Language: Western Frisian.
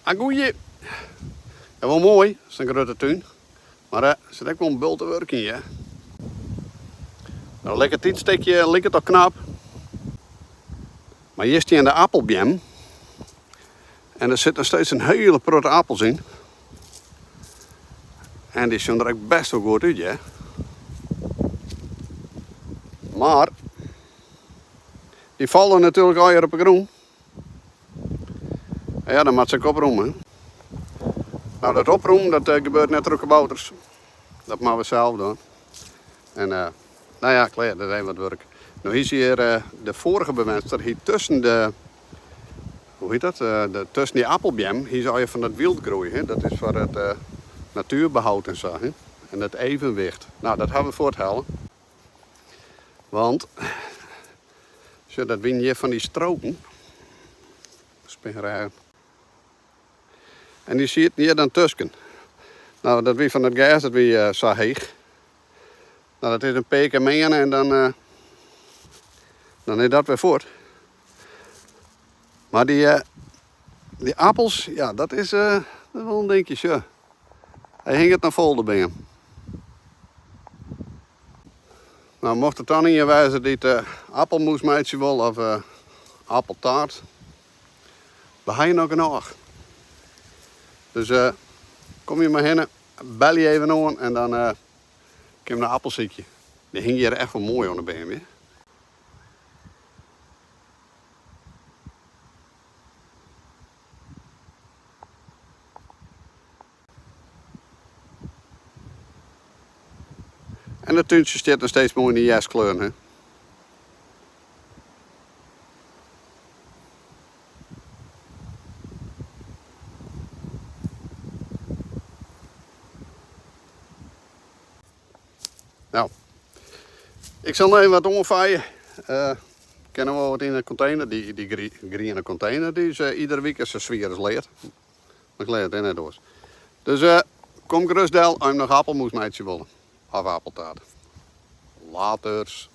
Agoeie! Ja, wol moai, sa'n grutte tún. Mar der sit ek wol in bulte wurk yn, hear. No, lekker tydstikje liket al knap. Mar hjir stean de appelbeammen. En der sit noch steeds in hiele protte appels yn. En dy sjogge der ek best wol goed út, hear. Mar dy falle natuerlik allegear op 'e grûn. En ja, dan moat se ek oprûme. No, dat oprûmen dat eh, gebeurt net troch kabouters. Dat moatte we sels dwaan. En uh, nou ja, klear, dat is even wat wurk. No hie se hjir, eh, de foarige bewenster hie tusken de, hoe hjit dat, de, tusken dy appelbeam hie se allegear fan dat wyldgroei. Hè? Dat is foar it natuerbehoud en sa. Hè? En it evenwicht. No, dat hawwe we fuorthelle. Want, sjoch, dat wiene hjir fan dy stroken. Spinrêgen. En dy sieten hjir dan tusken. No, dat wie fan it gers, dat wie eh, sa heech. No, dat is in pear kear meane en dan, eh, dan is dat wer fuort. Mar dy, eh, dy appels, ja, dat is, dat is wol in dinkje, sjoch. Hy hinget noch fol de beam. No, mocht der dan ien wêze dy't appelmoes meitsje wol of appeltaart, we ha hjir noch genôch. Dus kom hjir mar hinne, belje even oan en dan kinne we in appel sykje. Dy hingje hjir echt wol moai oan de beam, hear. En it túntsje stiet noch steeds moai yn de hjerstkleuren, hè? Nou, ik sil noch even wat oanfeie. Uh, kin noch wol wat yn de kontener. Dy, dy griene kontener dy is uh, iedere wike sa swier as lead. Mar klear, it is net oars. Dus uh, kom gerust del as jim noch appelmoes meitsje wolle. Of appeltaart. Laters.